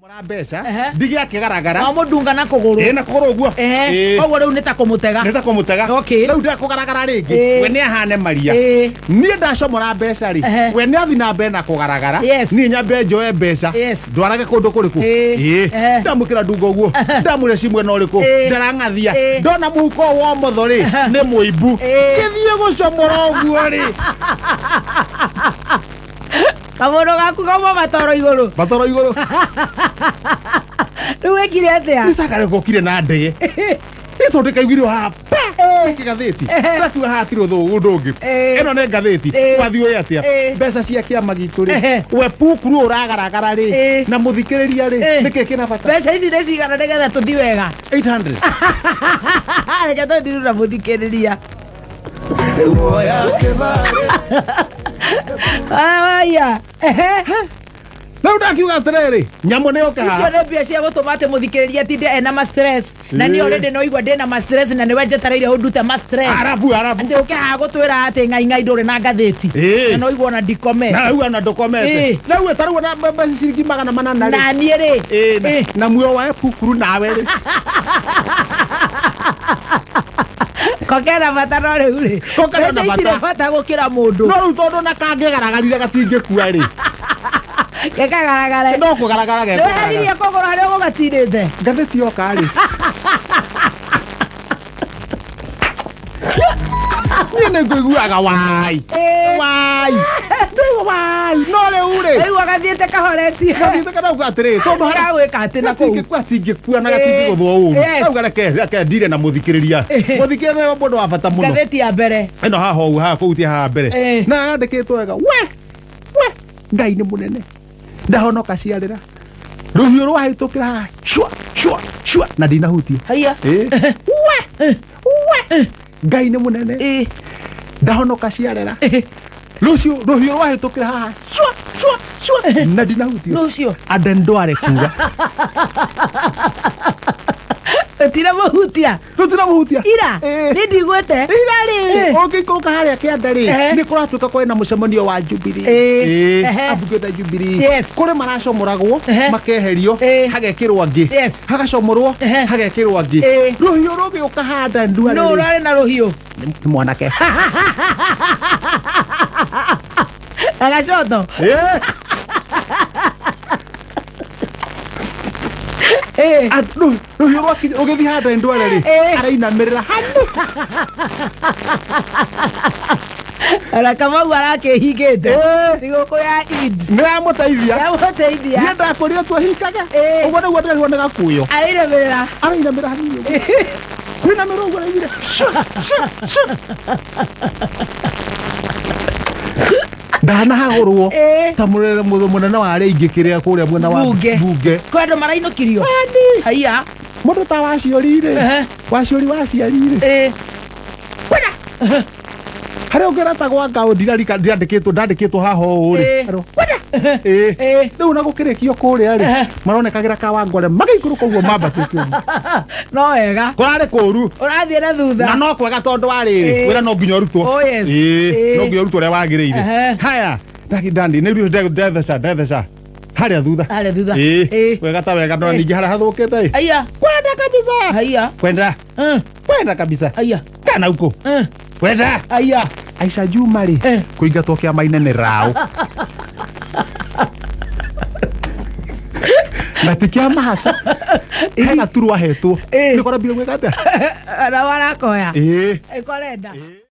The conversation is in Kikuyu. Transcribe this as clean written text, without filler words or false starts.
Mora mbeca Ehe. ndige akĩgaragara. Wamũndunga na kũgũrũ. Ĩ, na kũgũrũ ũguo. Ehe. Ĩ. Koguo rĩu nĩ ta kũmũtega. Nĩ ta kũmũtega. Okay. Rĩu ndekũgaragara rĩngĩ. Ĩ. We nĩ ahane maria. Ĩ. Niĩ ndacomora mbeca rĩ, Ehe. we nĩ athi na mbere na kũgaragara. Yes. Niĩ nyambe njoe mbeca Yes. ndwarage kũndũ kũrĩkũ. Ĩ. Ĩ. Ehe. Ndamũkĩra ndungo ũguo, ndamũre cimwe na ũrĩkũ, Ĩ. ndarang'athia. Ĩ. Ndona mũhuko wa ũmotho rĩ, nĩ mũimbu. Ĩ. Ngĩthiĩ gũcomora ũguo rĩ, Kamũndũ gaku kauma matoro igũrũ. Matoro igũrũ. Rĩu wĩkire atĩa? Nĩcakarĩ gũkire na ndege nĩ tondũ kaiguire haha pa nĩ kĩgathĩti. Ndakiuga haha tirĩ ũndũ ũngĩ. Ĩ. Ĩno nĩ ngathĩti. Ĩ. Wathiĩ ũĩ atĩa Ĩ. mbeca cia kĩama gitũ rĩ, Ehe. we pukuru ũragaragara rĩ, Ĩ. na mũthikĩrĩria rĩ, Ĩ. nĩkĩ kĩna bata? Mbeca ici nĩ cigana nĩgetha tũthi wega? 800. Reke tũthiĩ na mũthikĩrĩria. Aya. Ehe. Rĩu ndakiuga atĩrĩrĩ, nyamũ nĩ yoke Icio haha. nĩ mbia cia gũtũma atĩ mũthikĩrĩria atinde ena ma stress, na niĩ Ĩ. already no igua ndĩna ma stress, na nĩwe njetereire ũndute ma stress. Arabu arabu. Atĩ ũke haha gũtwĩra atĩ ngai ngai ndũrĩ na ngathĩti. Ĩ. Na no igua ona ndikome. Na rĩu ona ndũkomete. Ĩ. Na rĩu tarĩu na mbeca ciringi 800 rĩ. Na niĩ rĩ. Ĩ, Ĩ. na muoyo wa pukuru nawe rĩ. Kokena bata no rĩu rĩ. Ko kena Mbeca bata. itirĩ bata gũkĩra mũndũ. No rĩu tondũ na kangĩgaragarire gatingĩkua rĩ, Gekagaragare. No kũgaragara gekũgaragara. Nĩweheririe kũgũrũ harĩa ũgũgatirĩte. Ngathĩti yoka rĩ, niĩ nĩ ngũiguaga wai. Ĩ. Wai ndĩigua wai, no rĩu rĩ, Rĩu agathiĩte kahoretie. gathiĩte kanauga atĩrĩ tondũ harĩa Gagwĩka atĩ na kũu. gatingĩkua, gatingĩkua na gatingĩgũthwo ũru. Yes. Rĩu reke ndire na mũthikĩrĩria. Mũthikĩrĩria nĩwe mũndũ wa bata mũno. Ngathĩti ya mbere. Ĩno haha ũguo, haha kũhutia haha mbere. Ĩ. Na yandĩkĩtwo wega we we Ngai nĩ mũnene, ndahonoka ciarĩra rũhiũ rwahĩtũkĩra haha cua cua cua na ndinahutia. Haiya. Ĩ. We we Ngai nĩ mũnene. Ĩ. Ndahonoka ciarera rũciũ rũhiũ rwahĩtũkĩra haha cua cua cua na ndinahutia. Nũ ũcio? Ande ndware kuga. Tũtira mũhutia. Rũtiramuhutia. Ira. Ĩ. Nĩ ndigwĩte. Ira rĩ, Ĩ. ũngĩikũrũka harĩa kĩanda rĩ, Ehe. nĩ kũratuĩka kwarĩ na mũcemanio wa Jubilee. Ĩ. Ĩ, Ehe. ambunge ta Jubilee. Yes. Kũrĩ maracomoragwo, Ehe. makeherio, Ĩ. hagekĩrwo angĩ, Yes. hagacomorwo, Ehe. hagekĩrwo angĩ. Ĩ. Rũhiũ rũgĩũka handa ndua Nũ rĩ, ũrarĩ na rũhiũ? nĩ mwanake. Na gacoto. Ĩ. Ĩ. Rũhiũ rwakinya rũgĩthiĩ handa ndware rĩ, Ĩ. arainamĩrĩra hanu. Ona Kamau arakĩhingĩte. Ĩ. Thigũkũ ya Eid. Nĩ yamũteithia. Yamũteithia. Niĩ ndakũrire twahikaga. Ĩ. Ũguo nĩguo ndĩrerwo nĩ gakuyo. Arainamĩrĩra. Arainamĩra hanini ũguo. Kũinamĩra ũguo araiguire cua, cua, cua. Ndanahagũrwo Ĩ. ta mũnene mũnene wa arĩa aingĩ kĩrĩa kũrĩa mwena wa Bunge. bunge. Kwĩ andũ marainũkirio. Haiya. Mũndũ ta waciori rĩ, Ehe. waciori waciari rĩ, Ĩ. harĩa ũngĩrata gwa ngaũ ndirarika ndiandĩkĩtwo ndandĩkĩtwo haha ũũ rĩ. Ĩ. Ĩ. Ĩ. Rĩu na gũkĩrĩkio kũrĩa rĩ, Ehe. maronekagĩra kawangware magĩikũrũka ũguo mambatĩte ũguo. No wega. Kũrarĩ kũru. Ũrathiĩ na thutha. Na no kwega tondũ wa rĩrĩ, Ĩ. wĩra no nginya ũrutwo. Oh, yes. Ĩ, Ĩ. no nginya ũrutwo ũrĩa wagĩrĩire. Ehe. Haya ndandi nĩ ndetheca ndetheca harĩa thutha. Harĩa thutha. Ĩ, Ĩ. wega ta wega ndona Ĩ. ningĩ harĩa hathũkĩte ĩ. Haiya. Kwenda kabisa. Haiya. Kwenda. Kwenda kabisa. Haiya. Kana huko. Kwenda. Haiya. Aisha Juma rĩ, Eh. kũingatwo kĩama-inĩ nĩ raũ na ti kĩama haca, he gaturwa ahetwo. Ĩ. Nĩ korambire gwĩka atĩa? Na warakoya. Ĩ. Ĩkorenda.